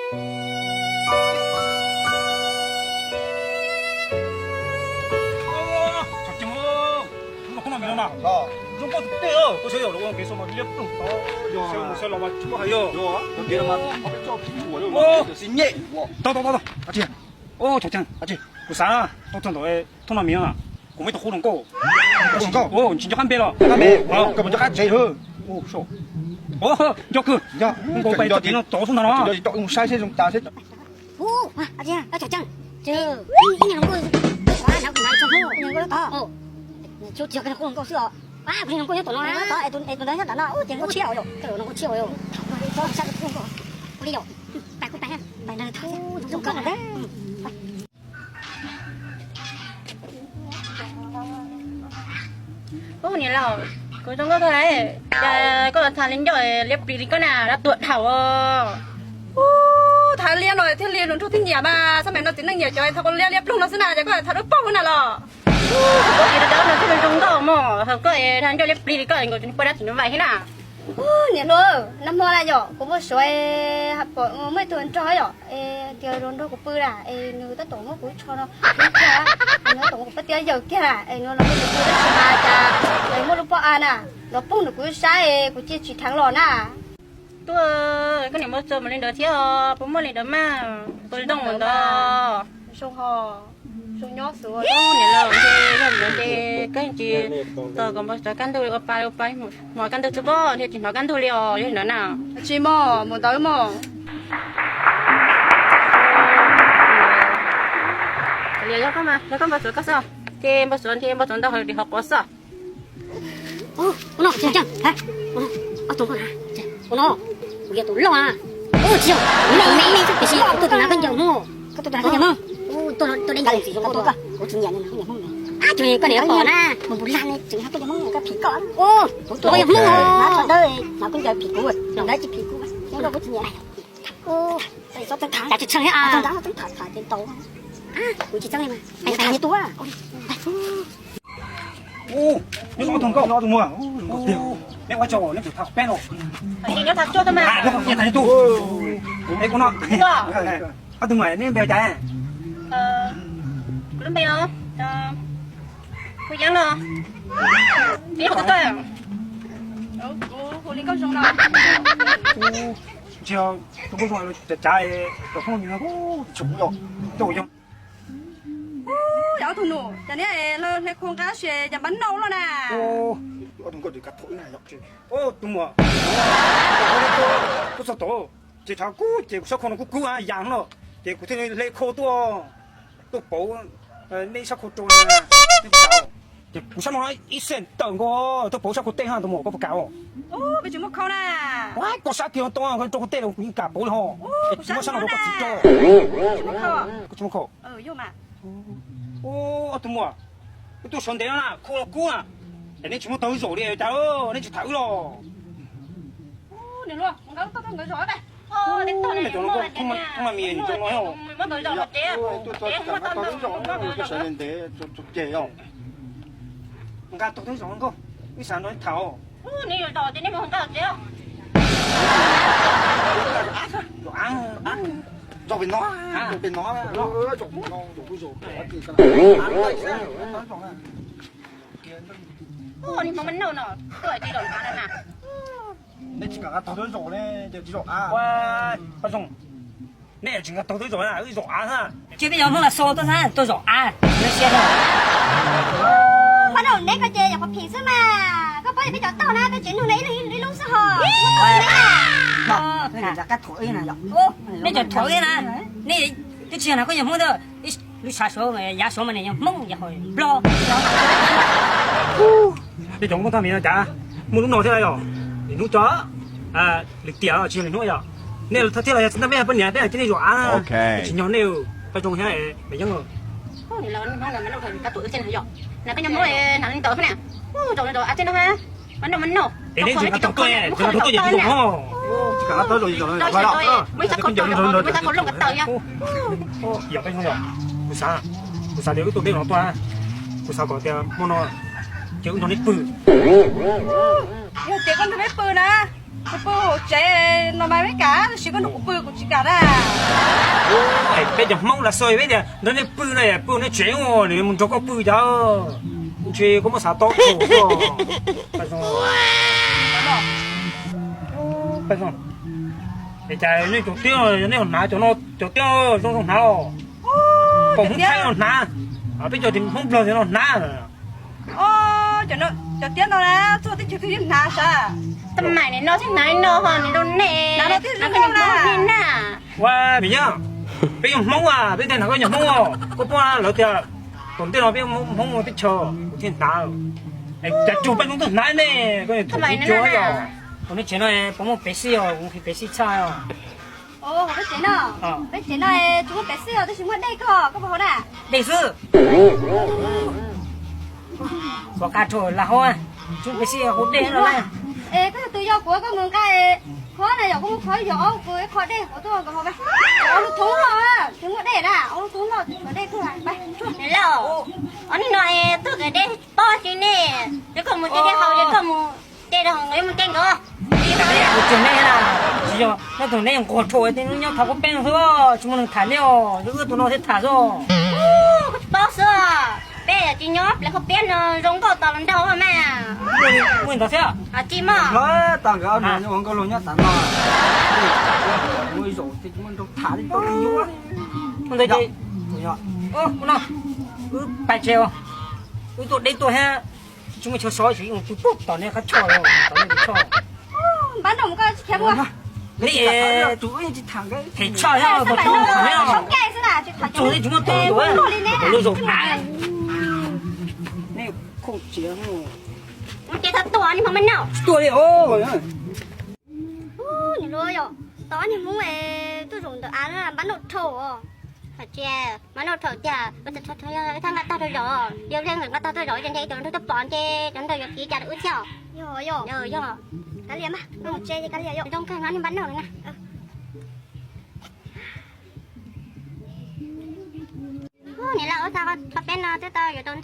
Thaum Ceeb, hnub no koj noj mis no na, zoo nkauj tiag tiag, koj saib yog lawv ua kev so mas liab ploog tod, saib los mas tsis paub hais yog. Tau tau tau, Thaum Ceeb, kuv xav tuaj txog ntawm hnub no mis no, kuv muaj ib tug qub hluas nkauj, tsis nco qab npe los, nco qab tsev, nco kawg, nco kawg, txog kev no tod xwb ntag no. Ub, Thaum Ceeb, ib niag hluas nkauj, ib niag hluas nkauj xwb os. Kuv niag hluas nkauj nyob tom no, es tus ntawd nyob tom no, ub, ces nkauj tshiab os, hluas nkauj tshiab os. Ua li yom, pais kuj pais, pais zoo nkauj. Ub, niam laus, kuv zoo nkauj kawg lauj, cas koj los txhas li ncauj liab plig li koj na, dab tuag dhau. Ub, txhas liab no thiaj li hluas nraug thiaj nyiam mas, xab maim no txiv neej nyiam cov txhas liab liab ploog no xwb na, ces koj txhas dawb paug na los. Ub, koj tis dawb no thiaj li zoo nkauj mog, txhas koj txhas ncauj liab plig li koj, nkawd tsis poj dab tsis nyob vais thiab na. Ub, niam hluas, nag hmo na yom, kuv muaj suav pom muaj ib tug nrog yom, es tias los nrog kuv pw na, es nws tab tom muab kuv ib tsho no, nws tab tom muab kuv poj tiab yawm kiag na, es nws los nrog kuv pw tab sis mas cas muaj lub pob av na, los poob nws kuv sab, kuv cia tsis dheev los na. Tuaj, koj niam Npau Suav mas li ntawd thiab, puas muaj li ntawd mas, puas zoo mus ntawd? Zoo ho, zoo nyob xwb. Niam laus, yog li ntawd ces koj tsis tos kom Npau Suav kaj ntug li ua pa ua pa hmo kaj ntug tsis pom thiaj tsis hnov kaj ntug li os, yog li ntawd na. Tsis mog, mus ntawd mog. Yog koj mas, yog koj Npau Suav koj xwb, ces Npau Suav nthi Npau Suav ntau hauv li hauv qhov xwb. Ub no, ub no, kuv yog tus loj na. Ub, tsis yog, me me, tiam sis koj tuaj tus nav koj ncaws Hmoob, koj tuaj tus nav koj ncaws Hmoob. Ub, tuaj tuaj deb ncaj li ntxim zoo koj tuaj, kuv tsis nyiam tus nav koj ncaws Hmoob. Ab, tsis koj niam koj pom na, mus npus lag ne, tseem hais koj ncaws Hmoob, koj phim koj. Ub, kuv yog Hmoob, nav tso dawb, nav koj ncaws phim kuv, nav tsis phim kuv, kuv tsis nyiam. Ub, cas tsis txheeb thiab, txheeb tau, kuv tsis txheeb li mas, tham li tus. Ub, nyob ob tug nkauj, nyob ob tug muag, neb ua tsaug, neb tseem tham peb no. Nyob tham tsuag tau mas. Neb tham li tus. Es kuv no, ob tug muag neb npe ua cas? Kuv lub npe os, kuv Yeeb no. Neb hu twg tuaj? Kuv hu li Nkauj Zoo no. Tsis yog tus Nkauj Zoo cav cav tom phooj ywg no, tsis yog, coj yog. Ub, yog ob tug nus, cas neb hle khau nqa si cas npab nauj loj na. Ub, tus muam, kuv txog tom, ces tshav kub ces kuv sab khau no kub kub yas no, ces kuv thiaj li hle khau tuaj, tuaj pauv nej sab khau rau na. Ces kuv sab no ib xees tawm nkaus, tuaj pauv sab khau tej ha tus muam, koj puas kam? Koj sab kiag tau rau khau tej los kuv yeej kam pauv li ho. Kuv muab sab no rau koj txiv rau. Koj tsis muaj khau. Ub, ob tug muam, wb tuaj sawv ntev no na, khau los kub na, es neb tsis muab taug wb zaum li cas, neb tsis tham wb los? Nqa taug wb zaum nkauj, wb xav nrog neb tham. Zaum pem no, zaum pem no. Neb tsis kam nqa taug wb zaum ne, ces tsis zaum av. Paj Zoo, neb tsis nqa taug wb zaum na, wb zaum av na. Cia peb cov Hmoob Las Xos tuaj xwb, tuaj zaum av, neb siab. Paj Zoo, neb ko ces yog qhov phim xwb mas, koj paub tias peb cov taug na, peb tsev nug na ib leeg ib lub xwb ho. Nej cov thuam wb na, nej twb tsis yog na, koj yog Hmoob, lub tshav Suav, yav Suav mas nws yog Hmoob, yog Nplog. Peb cov Hmoob tag mis no cas muaj lub no thiab yog, lwm hnub tso, lwm tiam tsis yog lwm hnub yog. Nej thiab los yog txiv ntaj, peb yog poj niam, peb cia nej zaum av, tsis nyob nej, Paj Zoo thiab Maiv Yeeb. Es neb tsis nqa taug tuaj, tsis nqa taug tuaj ces tsis zaum no. Tsis nqa taug zaum, kuv xav, kuv xav tias wb tuaj deb no tuaj, kuv xav kom tias hmo no ces wb nrog neb pw. Yog tias koj nrog peb pw na, kuv pw hauv tsev no mas peb kam, tab sis koj nrog kuv pw kuv Peb cov Hmoob Lav Xos peb tias nrog nej pw no, pw nej tsev ua nws mus nrog koj pw cas. Ntshe koj muab xav tob tuaj. Es cas nej cov tiab, nej hnav cov no, cov tiab zoo zoo hnav os. Pom Hmoob Thaib no hnav, peb cov Hmoob Nplog no hnav. Cov tiab no na, txog teb chaws twg yeej hnav sav. Tab maim nim no thiaj hnav li no ho nim no nej, hnav no twb zoo nej na. Ua Vim Yaj, peb yog Hmoob as, peb thiaj hnav koj nyuag Hmoob os. Koj pom lawv tias tom ntej no peb Hmoob ua teb chaws kuv thiaj hnav. Cas tsuas peb Hmoob tuaj hnav ne, koj tus tsuav yog. Ua nej tsev no puas muaj pev xij os, kuv nqhis pev xij tshaj os. Peb tsev no, peb tsev no tsis muaj pev xij os, tab sis muaj dej koj, koj puas haus na? Dej xwb. Koj qab rau lawv haus, tsis muaj pev xij haus dej no na. Es koj yog tus yog kuv, koj mus nqa qhov na, yog koj mus kho yog ob kuv qho dej kuv tuaj nkawd haus. Ob lub thoob loj, tsis muaj dej na, ob lub thoob loj, dej tuaj. Lauj, ob nig no es tuaj kev dej pob tsis ne, ces koj mus tsev dej haus, ces koj mus tsev dej haus, nkawd yuav mus tsev nkawd. Kuv tsev nej na, tsis yog, nyob tus nej nquag rhuav tej nyob thov koj peb xwb, tsis muaj neeg tham li os, yog wb tus no thiaj tham xwb. Kuv tsis paub xwb, peb tsis nyob ple koj peb no zoo nkauj tos los nraug mas. Muaj ntawd thiab. Tsis muaj. Tag nkawd ob niag ua nkauj luag nyob tas no. Muaj zaum tsis muaj nraug tham li tau yuav. Ntawd ces, no, wb pais tsev, wb tuaj deb tuaj thiab, tsis muaj chaw so, tsis tus pub tom nej qab choj, tom nej tus choj. Npab noj mus koj tsis khiav ua. Li, tsis tham, tsis tham thiab, tsis tham thiab, tsis tham thiab, tsis muaj tus yuav, lub zaum hnav. Nej khoom tsiav, mus ces txhob tuaj, nej hmo noj tuaj li os. Nws luag yom, tau ob niag Hmoob es tuaj zaum ntawm av npab noj dhau os. Hais tias npab noj dhau tiag, thaj nqa tag rau zaum, yog leej nqa tag rau zaum ces ntshe tus nraug tuaj pom ntshe cov ntawd yuav kiv cas rau wb thiab. Yog, yog. Kav liam mas, mus tsev ces kav liam yom. Zoo kawg no niag npab noj na. Niam laus, ua txog qhov peb no twb tau yuav tau